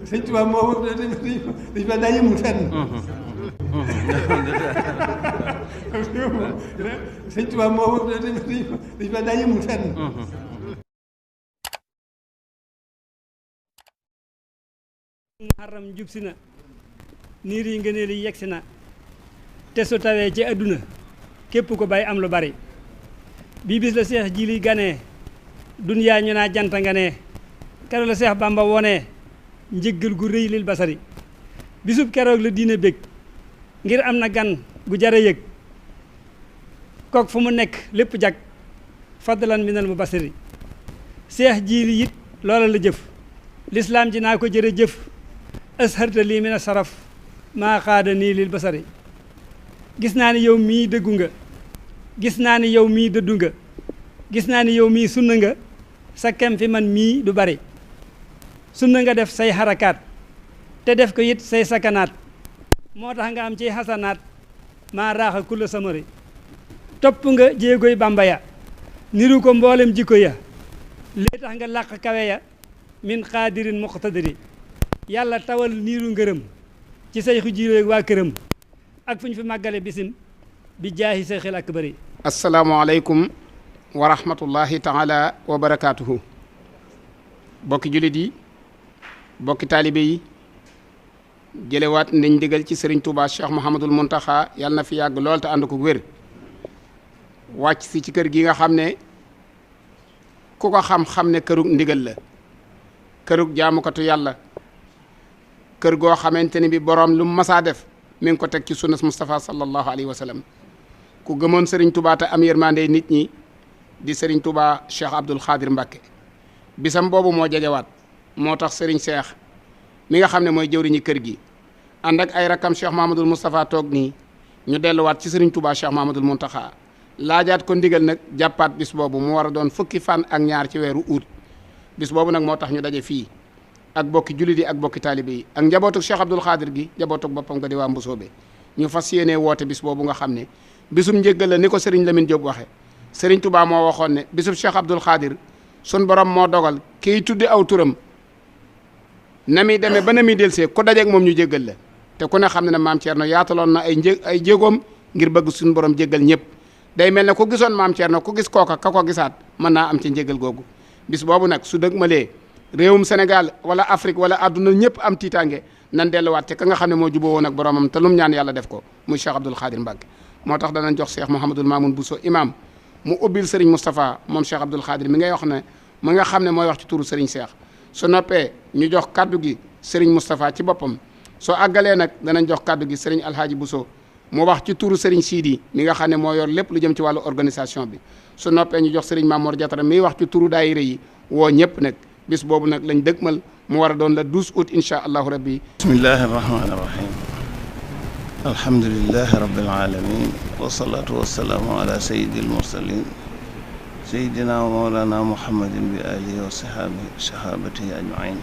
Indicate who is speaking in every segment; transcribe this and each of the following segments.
Speaker 1: sëñ Tuubaa moom dañ fa daa yëmul fenn. sëñ Tuubaa moom dañ fa daa yëmul fenn.
Speaker 2: Muharram jub si na niir yi ngëneel yi yegsi na te su tawee ci àdduna képp ko bay am lu bari bii bis la seex ji li ganee dunyaa ñu naa janta nga ne keroog la seex Bamba wonee njëggal gu rëy lil basari bisub keroog la diine bég ngir am na gan gu jare yëg kook fu mu nekk lépp jag fadlan minal mu basari seex ji li it loola la jëf lislaam ji naa ko jërë jëf asharta lii mina saraf maa xaada nii lil basari gis naa ni yow mii dëggu nga gis naa ni yow mii dëddu nga gis naa ni yow mii sunna nga sa kem fi man mii du bari sunna nga def say xarakaat te def ko it say sakanaat moo tax nga am ci xasanaat maa raaxa kulla samari topp nga jéegoy Bamba ya niru ko mboolem jikko ya lii tax nga làq kawe ya min xaadirin muqtadiri yàlla tawal niiru ngërëm ci say xujiréeg waa këram ak fu ñu fi màggale bisim bi jaahi sayxil akbari.
Speaker 3: asalaamaaleykum wa rahmatullahi taala wa barakaatuhu. bokki jullit yi bokki taalibe yi jëlewaat nañ ndigal ci Serigne Touba Cheikh Mouhamadul Mountakha yàlla na fi yàgg lool te ànd ko wér wàcc si ci kër gi nga xam ne ku ko xam-xam ne kërug ndigal la kërug jaamukatu yàlla kër goo xamante ni bi boroom lu masaa def mi ngi ko teg ci sunnas Moustapha sallallahu alayhi wa sallam ku gëmoon Serigne Touba te am yërmande nit ñi di Serigne Touba Cheikh Abdoul Khadir Mbacké bisam boobu moo jegewaat moo tax Serigne Cheikh mi nga xam ne mooy jëwriñu kër gi ànd ak ay rakam Cheikh Mahamadul Moustapha toog nii ñu delluwaat ci Serigne Touba Cheikh Mahamadul Mountakha laajaat ko ndigal nag jàppaat bis boobu mu war a doon fukki fan ak ñaar ci weeru août bis boobu nag moo tax ñu daje fii ak bokki jullit yi ak bokki taalibe yi ak njabootuk Cheikh Abdoul Khadir gi njabootuk boppam nga di waa Mbusoobe ñu fas yéenee woote bis boobu nga xam ne bisum njëggal la ni ko Serigne Lamine Diop waxe Serigne Touba moo waxoon ne bisub Cheikh Abdoul Khadir sun borom moo dogal kiy tuddi aw turam na muy demee ba na muy delsee ku dajeeg moom ñu jéggal la te ku ne xam ne ne maam Thierno yaataloon na ay jéegoom ngir bëgg suñu borom jéggal ñëpp day mel ne ku gisoon maam Thierno ku gis kooka ka ko gisaat mën naa am ci njéggal googu bis boobu nag su dëgg malee réewum Sénégal wala Afrique wala àdduna ñëpp am tiitaange nan delluwaat te ka nga xam ne moo juboo woon ak boromam te lum ñaan yàlla def ko muy Cheikh Abdoul Khadir Mbacké moo tax danañ jox Cheikh Mouhamadul Mamoun Bousso imam mu ubbil Serigne Moustapha moom Cheikh Abdoul Khadir mi ngay wax ne mu nga xam ne mooy wax ci turu Serigne Cheikh su noppee ñu jox kaddu gi Serigne Moustapha ci boppam soo àggalee nag danañ jox kaddu gi Serigne Alhaaji Bousso mu wax ci turu Serigne Sidi mi nga xam ne moo yor lépp lu jëm ci wàllu organisation bi su noppee ñu jox Serigne Mamour Diatara miy wax ci turu daayira yi woo ñëpp nag bis boobu nag lañ dëgmal mu war a doon la 12 août incha allahu rabbi.
Speaker 4: bismillahi rahmaani rahim alhamdulilahi rabbil alamin wasalaatu wasalaamu ala sayyidil mursalin sayyidina wa mawlana muhammadin bi alihi wa sahabatihi ajmain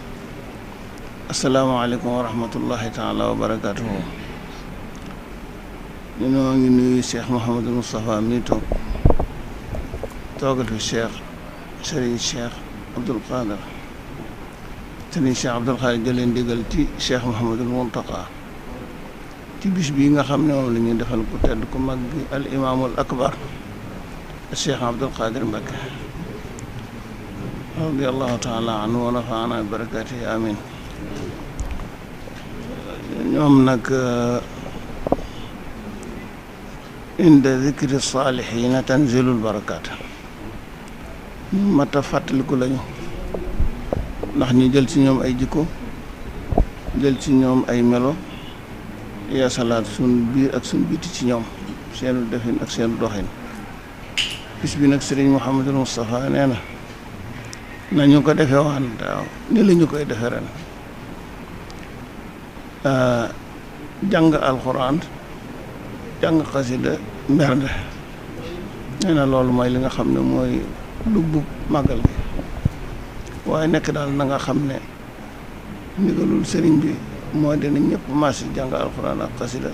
Speaker 4: asalaamaaleykum wa rahmatullahi taala wa barakatuhu ñu noo ngi nuyu Cheikh Mouhamadul Moustapha mi toogal fi Serigne Cheikh Abdoul Khadir Serigne Cheikh Abdoul Khadir jëlee ndigal ci Cheikh Mouhamadul Mountakha ci bis bii nga xam ne moom la ñuy defal ku tedd ku mag bi al imaamul akbar Cheikh Abdoul Khadir Mbacké radiyallahu taala anhu wa nafaana bi barakaatihi amin ñoom nag inda zikri saalihiina tanzilul barakaat ñu mat a fàttaliku lañu ndax ñu jël ci ñoom ay jikko jël ci ñoom ay melo yeesalaat suñ biir ak suñ biti ci ñoom seenu defin ak seenu doxin bis bi nag Serigne Mouhamadul Moustapha nee na nañu ko defee waan daaw ni la ñu koy defee ren jàng alxuraan jàng xasida mbernde nee na loolu mooy li nga xam ne mooy lubbub màggal gi waaye nekk daal na nga xam ne ndigalul sëriñ bi moo dina ñëpp maasi jàng alxuraan ak xasida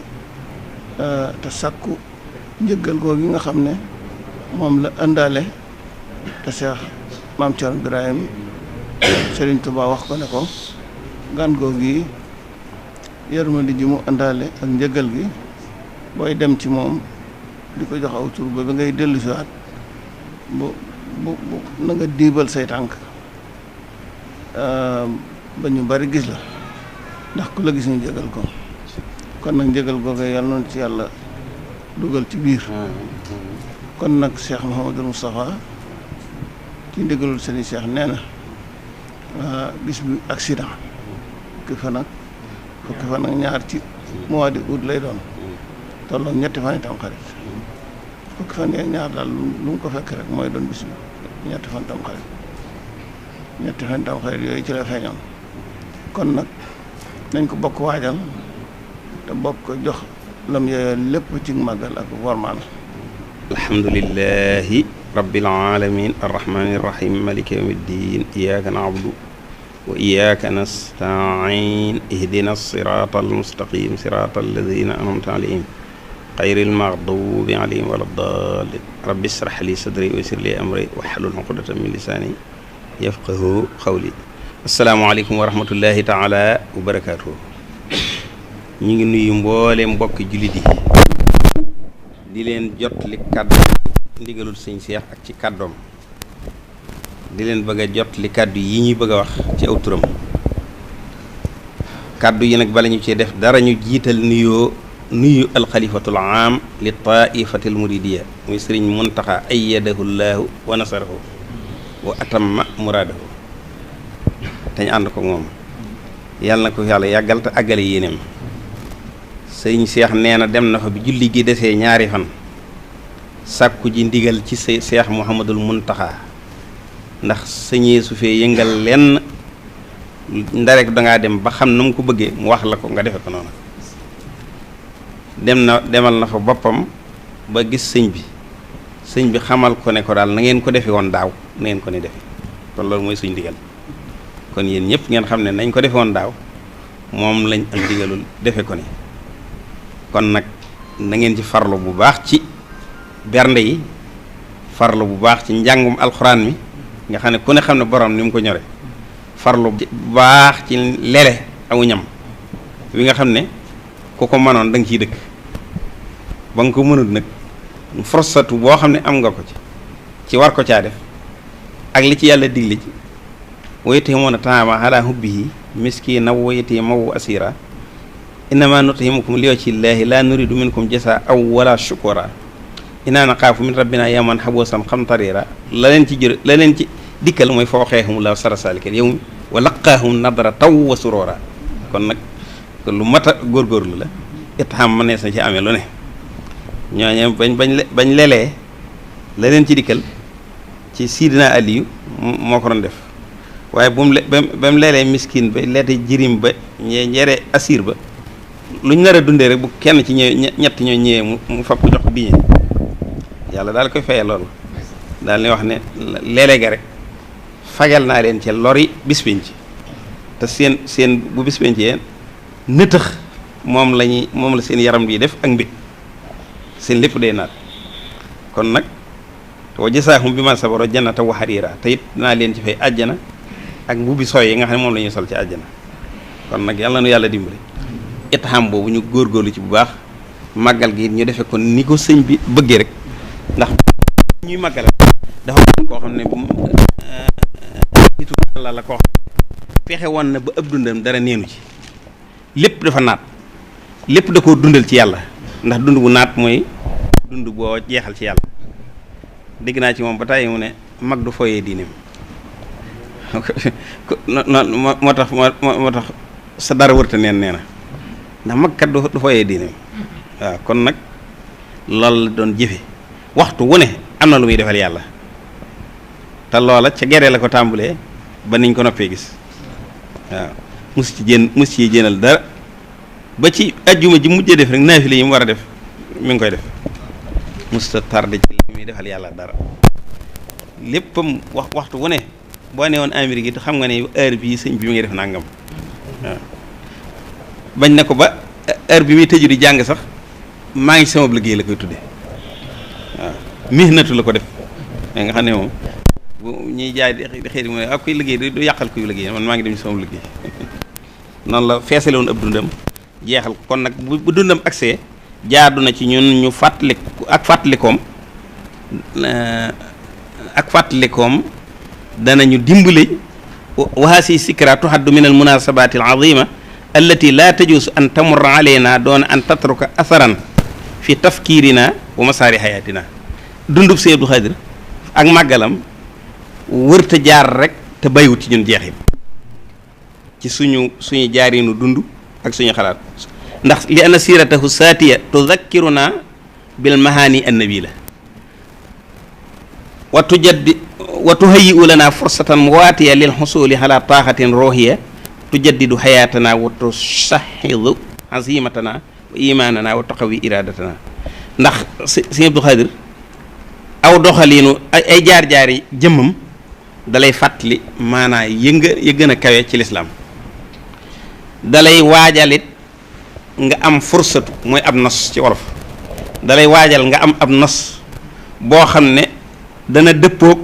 Speaker 4: te sàkku njëggal googu nga xam ne moom la ëndaale te Cheikh Maam Thierno Birahim Sëriñ Tuubaa wax ko ne ko gan googu yi yërmande ji mu àndaale ak njëgal gi booy dem ci moom di ko jox aw tur ba bi ngay dellu si waat bu na nga diibal say tànk ba ñu bari gis la ndax ku la gis ñu jégal ko kon nag njëgal googu yàlla noonu ci yàlla dugal ci biir kon nag Cheikh Mouhamadul Moustapha ci ndigalul sëriñ Cheikh nee na bis bi accident fukki fan ak ñaar ci mois de août lay doon tolloog ñetti fan itam xarit fukki fan yeeg ñaar daal lu mu ko fekk rek mooy doon bis bi ñetti fan tam xarit yooyu ci la feeñoon kon nag nañ ko bokk waajal te bokk jox lam yooyu lépp ci màggal ak wormaal.
Speaker 5: alhamdulillahi rabbil alamin arrahmani irrahim maliki yawmi ddin iyyaka na'budu wa iyyaka nasta'in ihdina sirata almustaqim sirata alladhina an'amta alayhim ghayril maghdubi alayhim waladdallin rabbi ishrah li sadri wa yassir li amri wahlul 'uqdatan min lisani yafqahu qawli. assalaamu aleykum wa rahmatullahi taala wa barakaatuhu. ñu ngi nuyu mboolem mbokki jullit yi di leen jot li kàddu ndigalul sëñ Seex ak ci kàddoom di leen bëgg a jot li kàddu yi ñuy bëgg a wax ci aw turam. kàddu yi nag bala ñu cee def dara ñu jiital nuyu alxalifatul aam li taifatil muridiya muy sëriñ Muntaxa ayyadahu llaahu wa nasarahu wa atamma muraadahu te ñu ànd ko moom yàlla na ko yàlla yàggal te àggale yéeneem. sëriñ Seex nee na dem na fa bi julli gi desee ñaari fan sàkku ji ndigal ci Seex Muhammadul Muntaxa ndax sëñee su fee yëngal lenn ndarek dangaa dem ba xam na mu ko bëggee mu wax la ko nga defe ko noonu. demal na fa boppam ba gis sëñ bi xamal ko ne ko daal na ngeen ko defe woon daaw na ngeen ko ne defe kon loolu mooy suñ ndigal kon yéen ñëpp ngeen xam ne nañ ko defe woon daaw moom lañ am ndigalul defe ko ni kon nag na ngeen ci farlu bu baax ci bernde yi farlu bu baax ci njàngum alxuraan mi nga xam ne ku ne xam ne borom ni mu ko ñore farlu bu baax ci lele aw ñam wi nga xam ne ku ko mënoon da nga ciy dëkk ba nga ko mënut nag forsatu boo xam ne am nga ko ci war ko caa def ak li ci yàlla digle ci wa yut'imuuna ta'aama alaa hubbihi miskiinan wa yatiiman wa asiira innama nut'imukum li wajhi llaahi laa nuriidu minkum jazaa'an wala shukuura innaa naxaafu min rabbinaa yawman abuusan qamtariira la leen ci dikkal mooy fa waqaahum llaahu sharra zaalikal yawmi wa laqaahum nadratan wa suruura kon nag lu mat a góorgóorlu la ithaam mënees na ci amee lu ne ñooñu bañ lelee la leen ci dikkal ci Sidina Aliyu moo ko doon def waaye ba mu leelee miskin ba leete jirim ba ñere asir ba luñ nar a dundee rek bu kenn ci ñëwee ñett ñoo ñëwee mu fab ko jox diñe yàlla daal koy fayee loolu daal ni wax ne leele ga rek fagal naa leen ci lori bis penc te seen bu bis penc yeen nëtëx moom la seen yaram bi def ak mbit seen lépp day naat kon nag wa jasaahum bimaa sabaru jannatan wa hariira te it dinaa leen ci fay àjjana ak mbubbi sooy yi nga xam ne moom la ñuy sol ci àjjana kon nag yàlla nu yàlla dimbali ithaam boobu ñu góorgóorlu ci bu baax màggal gi ñu defee ko ni ko sëñ bi bëggee rek ndax ñuy màggale dafa koo xam ne nitu yàlla la koo xam fexe woon na ba ëpp dundam dara neenu ci lépp dafa naat lépp da koo dundal ci yàlla ndax dund bu naat mooy dund boo jeexal ci yàlla dégg naa ci moom ba tàyyi mu ne mag du foyee diineem moo tax sa dara wërta neen nee na ndax mag kat du foyee diineem waaw kon nag loolu la doon jëfe waxtu wu ne am na lu muy defal yàlla te loola ca geree la ko tàmbalee ba niñ ko noppee gis waaw mus ci jënal dara ba ci ajjuma ji mujjee def rek naafile yi mu war a def mi ngi koy def musta tardé ci li muy defal yàlla dara léppam waxtu wu ne boo ne woon Amérique it xam nga ne heure bii sëñ bi mi ngi def nangam waaw bañ na ko ba heure bi muy tëju di jàng sax maa ngi sama liggéey la koy tudde waaw mihnatu la ko def mais nga xam ne moom ñuy jaay di xëy mu ne ak kuy liggéey du yàqal kuy liggéey man maa ngi dem sama liggéey noonu la feesale woon ab dundam jeexal kon nag bu dundam accès jaadu na ci ñun ñu fàttalikoom danañu dimbali wahaasi sikra tuhaddu min al munasabati al azima allati la tajus an tamurra alayna doona an tatruka atharan fi tafkirina wa masaari hayatina dundub Sëñ Abdou Khadre ak màggalam wërta jaar rek te bayiwut ci ñun jeexit ci suñu jaarinu dund ak suñu xalaat ndax li anna siratahu saatiya tudakkiruna bil mahani annabila wa tuhayyi'u lana fursatan muwaatiya lil husuli ala taaxatin ruhiya tujaddidu hayatana wa tusahidu azimatana wa imanana wa taqawi iradatana ndax Sëñ Abdou Khadre aw doxaliinu ay jaar-jaari jëmmam dalay fàttali maanaa ya gën a kawe ci lislaam dalay waajalit nga am fursatu mooy ab nos ci wolof dalay waajal nga am ab nos boo xam ne dana dëppoog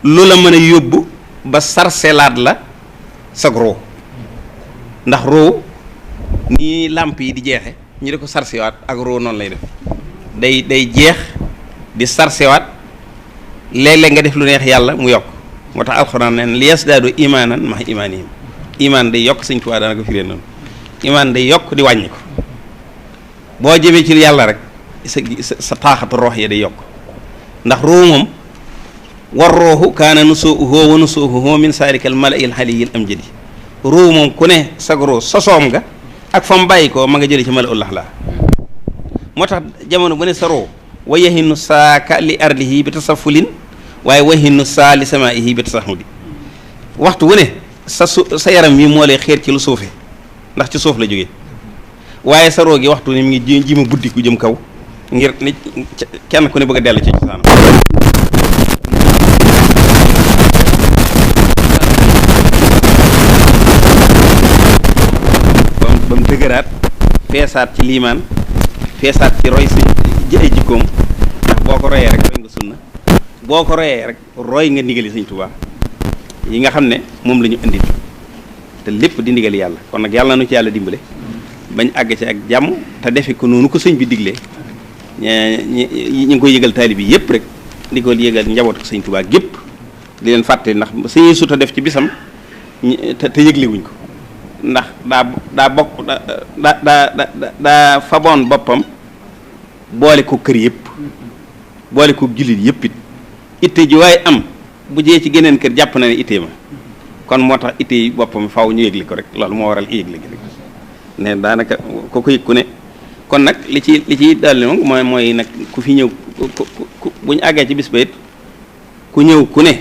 Speaker 5: lu la mën a yóbbu ba sarselaat la sag roo ndax roo nii làmp yi di jeexe ñu di ko sarsewaat ak roo noonu lay def day jeex di sarsewaat léeg-léeg nga def lu neex yàlla mu yokk moo tax alxuraan neen li yasdaadu imaanan max imaanihim imaan day yokk Sëñ Tuubaa daana ko firee noonu imaan day yokk di wàññi ko boo jëmee ci yàlla rek sa taaxatu roox ya day yokk ndax roo moom war rooxu kaana nusuuhu wa nusuuhu min saalikal malaa'il aliyyil amjadi roo moom ku ne sag roo sosoom nga ak fa mu bàyyi ko ma nga jëlee ci malaa'ul axlaa moo tax jamono bu ne sa roo wa yahinu saaka li ardihi bi tasafulin waaye wahinu saa li samaihi bi tasahudi waxtu wu ne sa yaram wi moo lay xeer ci lu suufe ndax ci suuf la jógee waaye sa roo gi waxtu ne mi ngi ji ma buddi ku jëm kaw ngir nit kenn ku ne bëgg a dellu ci cosaan ba mu dëgëraat feesaat ci liimaan feesaat ci roy si ay jikkoom ndax boo ko royee rek roy nga sunna boo ko royee rek roy nga ndigali Sëñ Tuubaa yi nga xam ne moom la ñu indil te lépp di ndigali yàlla kon nag yàlla na nu ci yàlla dimbale bañ àgg ci ak jàmm te defe ko noonu ko sëñ bi diglee ñi ngi koy yëgal taalibe yi yëpp rek di ko yëgal njabootu Sëñ Tuubaa gépp di leen fàtte ndax sëñ Suta def ci bisam te yëglewuñ ko ndax daa faboon boppam boole ko kër yëpp boole ko jullit yëpp it itte ji waaye am bu jee ci geneen kër jàpp na ne ittee ma kon moo tax itte yi boppam faaw ñu yëgli ko rek loolu moo waral yëgli gi rek ne daanaka ko yëg ku ne kon nag li ci dalli moom mooy nag ku fi ñëw bu ñu àggee ci bis ba it ku ñëw ku ne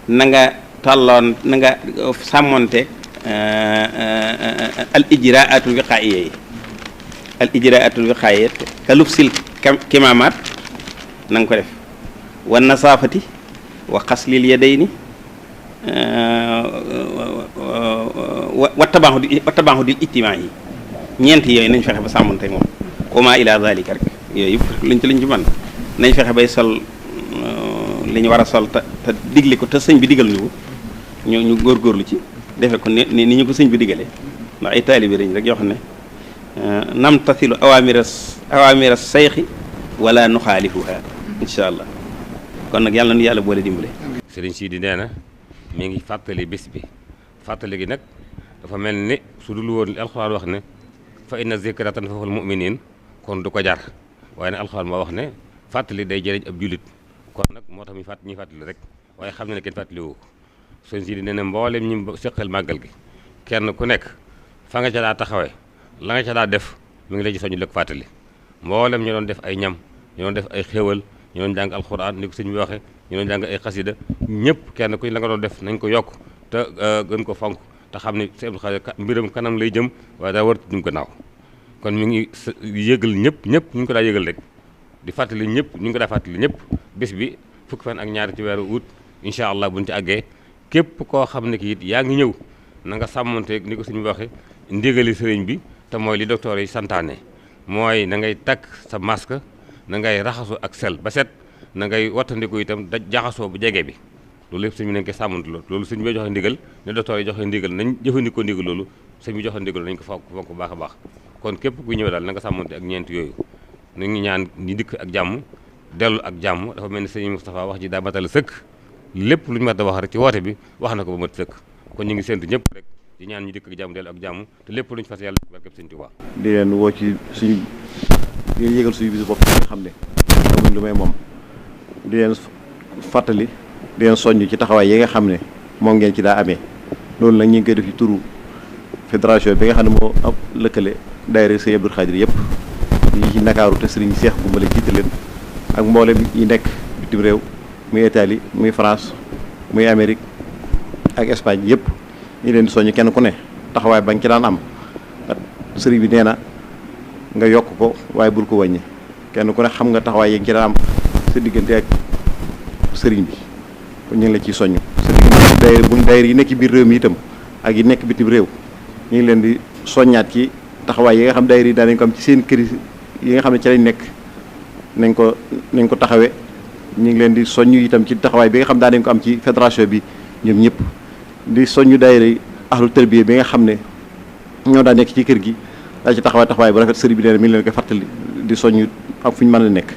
Speaker 5: na nga tolloon na nga sàmmonte al ijraatul wiqaayya yi al ijraatul wiqaayya ka lubsil kimaamaat na nga ko def wa nasaafati wa xaslil yadayni wa tabaaxu dil ijtimaa yi ñeent yooyu nañ fexe ba sàmmante moom wa maa ila zalika rek yooyu yëpp luñ ci mën nañ fexe bay sol li ñu war a sol te digle ko te sëñ bi digal ñu góorgóorlu ci defe ko ni ñu ko sëñ bi digalee ndax ay taalibe lañ rek yoo xam ne nam tasilu awamira sayxi wala nuxaalifuha incha allah kon nag yàlla nu yàlla boole dimbale.
Speaker 6: Sëriñ Sidi nee na mi ngi fàttali bés bi fàttali gi nag dafa mel ni su dul woon li alxuraan wax ne fa inna zikra tanfa'ul mu'minin kon du ko jar waaye nag alxuraan moo wax ne fàttali day jëriñ ab jullit kon nag moo tax ñuy fàttali rek waaye xam ne ne kenn fàttali woo ko Sëriñ Sidi nee na mboolem ñi seqal màggal gi kenn ku nekk fa nga ca daa taxawee la nga ca daa def mi ngi lay ci soñu lëkk fàttali mboolem ñu doon def ay ñam ñu doon def ay xéwal ñu doon jàng alxuraan ni ko sëñ bi waxe ñu doon jàng ay xasida ñëpp kenn ku la nga doon def nañ ko yokk te gën ko fonk te xam ne Sëñ Abdou Khadre mbiram kanam lay jëm waaye daa war jëm gannaaw kon mi ngi yëgal ñëpp ñu ngi ko daa yëgal rek di fàttali ñëpp ñu ngi ko daa fàttali ñëpp bés bi fukki fan ak ñaari ci weeru août incha allah buñ ci àggee képp koo xam ne ki it yaa ngi ñëw na nga sàmmonteeg ni ko sëñ bi waxe ndigali sëriñ bi te mooy li docteur yi santaane mooy na ngay takk sa masque na ngay raxasu ak sel ba set na ngay wattandiku itam da jaxasoo bu jege bi loolu lépp sëñ bi nañ koy sàmmante loolu sëñ bi joxe ndigal ne docteur yi joxe ndigal nañ jëfandikoo ndigal loolu sëñ bi joxe ndigal nañ ko fonk baax a baax kon képp ku ñëwee daal na nga sàmmante ak ñeent yooyu ñu ngi ñaan ñi dikk ak jàmm dellu ak jàmm. dafa mel ni sëñ Moustapha wax ji daa matal sëkk lépp lu ñu mat a wax rek ci woote bi wax na ko ba mat sëkk kon ñu ngi séntu ñëpp rek di ñaan ñu dikk ak jàmm dellu ak jàmm te lépp lu ñu fas yàlla barkeb sëñ Tuubaa.
Speaker 7: di leen woo ci suñu di leen yëgal suñu bisu bopp nga xam ne amuñ lu may moom di leen fàttali di leen soññ ci taxawaay yi nga xam ne moom ngeen ci daa amee loolu nag ñu ngi koy def ci turu fédération bi nga xam ne moo ab lëkkale daayira Sëriñ Abdul Xaadir yëpp yi ci Ndakaaru te Sëriñ Seex Gumbale jiite leen ak mboolem yi nekk bitim réew muy Italie muy France muy Amérique ak Espagne yëpp ñu leen di soññ kenn ku ne taxawaay ba nga ci daan am sëriñ bi nee na nga yokk ko waaye bul ko wàññi kenn ku ne xam nga taxawaay yi nga ci daan am sa diggante ak sëriñ bi kon ñu ngi la ciy soññ daayira yi nekk biir réew mi itam ak yi nekk bitim réew ñu ngi leen di soññaat ci taxawaay yi nga xam daayira yi daan nañ ko am ci seen kër yi nga xam ne ci lañ nekk nañ ko taxawee ñu ngi leen di soññ itam ci taxawaay bi nga xam daan nañ ko am ci fédération bi ñoom ñëpp di soññu daayira yi ahlu tarbiya bi nga xam ne ñoo daa nekk ci kër gi daa ci taxawaay bu rafet sëriñ bi nee na mi ngi leen koy fàttali di soññ ak fu ñu mën a nekk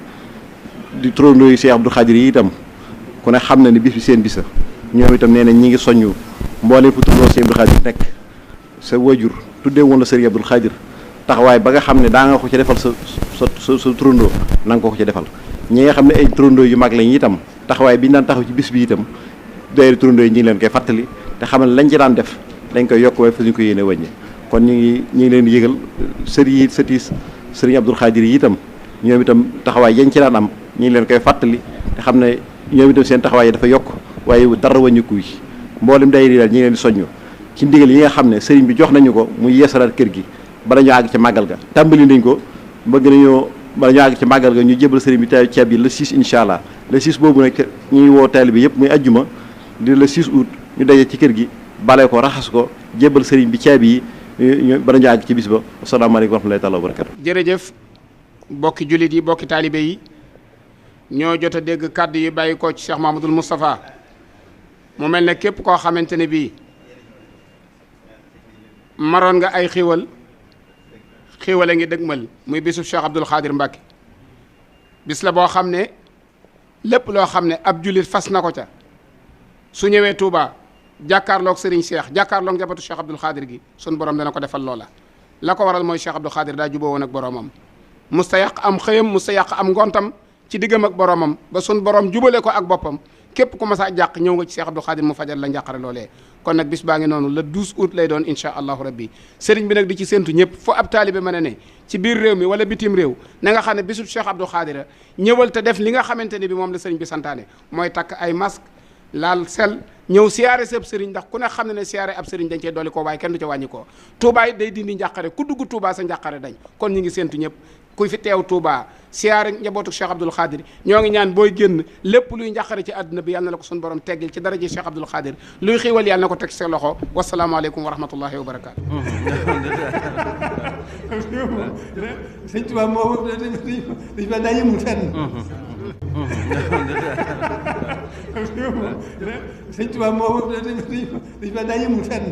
Speaker 7: di turandoo yi Cheikh Abdou Khadir yi itam ku ne xam na ni bis bi seen bisa ñoom itam nee na ñi ngi soññu mbooleem fu turandoo Cheikh Abdou Khadir nekk sa wajur tuddee woon la sëriñ Abdou Khadir taxawaay ba nga xam ne daa nga ko ci defal sa turandoo na nga ko ci defal ñi nga xam ne ay turandoo yu mag lañ itam taxawaay bi ñu daan taxaw ci bis bi itam daayira turandoo yi ñi ngi leen koy fàttali te xam ne lañ ci daan def dañ koy yokk waaye fa ñu ko yéene wàññi kon ñu ngi leen di yëgal sëti sëriñ Abdul Xaadir yi itam ñoom itam taxawaay yañ ci daan am ñu ngi leen koy fàttali te xam ne ñoom itam seen taxawaay yi dafa yokk waaye dara wàññiku yi mboolem daayira yi daal ñu ngi leen di soññu ci ndigal yi nga xam ne sëriñ bi jox nañu ko muy yeesalaat kër gi bala ñu àgg ci màggal ga tàmbali nañ ko bëgg nañoo bala ñu àgg ci màggal ga ñu jébal sëriñ bi ceeb yi le 6 incha allah le 6 boobu nag ñu ngi woo taalibe bi yëpp muy ajjuma di le 6 août ñu daje ci kër gi bale ko raxas ko jébal sëriñ bi ceeb yi ñu bala ñu àgg ci bis ba asalaamaaleykum wa rahmatullahi taala wa barakatu.
Speaker 3: jërëjëf bokki jullit yi bokki taalibe yi ñoo jot a dégg kàddu yi bàyyi ko ci Cheikh Mahamadul Moustapha mu mel ne képp koo xamante ne bii maroon nga ay xiiwal a ngi dëgmal muy bisu Cheikh Abdoul Khadir Mbacke bis la boo xam ne lépp loo xam ne ab jullit fas na ko ca su ñëwee Touba jàkkaarloog Serigne Cheikh jàkkaarloog njabootu Cheikh Abdoul Khadir gi sun borom dana ko defal loola la ko waral mooy Cheikh Abdoul Khadir daa juboo woon ak boromam musta yàq am xëyam musta yàq am ngontam ci diggam ak boromam ba sun borom jubale ko ak boppam képp ku mas a jàq ñëw nga ci Cheikh Abdoul Khadir mu fajal la njàqare loolee kon nag bis baa ngi noonu le 12 août lay doon incha allahu rabbi sëriñ bi nag di ci séntu ñëpp fu ab taalibe mën a ne ci biir réew mi wala bitim réew na nga xam ne bisul Cheikh Abdoul Khadir ñëwal te def li nga xamante ne bi moom la sëriñ bi santaane mooy takk ay masque laal sel ñëw siyaare sab sëriñ ndax ku ne xam ne ne siyaare ab sëriñ dañ cee dolli ko waaye kenn du ca wàññi ko Touba it day dindi njàqare ku dugg Touba sa njàqare dañ kon ñi ngi séntu ñëpp kuy fi teew Touba siyaare njabootu Cheikh Abdoul Khadir ñoo ngi ñaan booy génn lépp luy njàqare ci àdduna bi yàlla na la ko suñu borom teggil ci daraje Cheikh Abdoul Khadir luy xiiwal yàlla na ko teg sa loxo wasalaamaaleykum wa rahmatullahi wa barakaatu.
Speaker 1: sëñ Tuubaa moo dañ fa daa yëmul fenn. sëñ Tuubaa moo dañ fa daa yëmul fenn.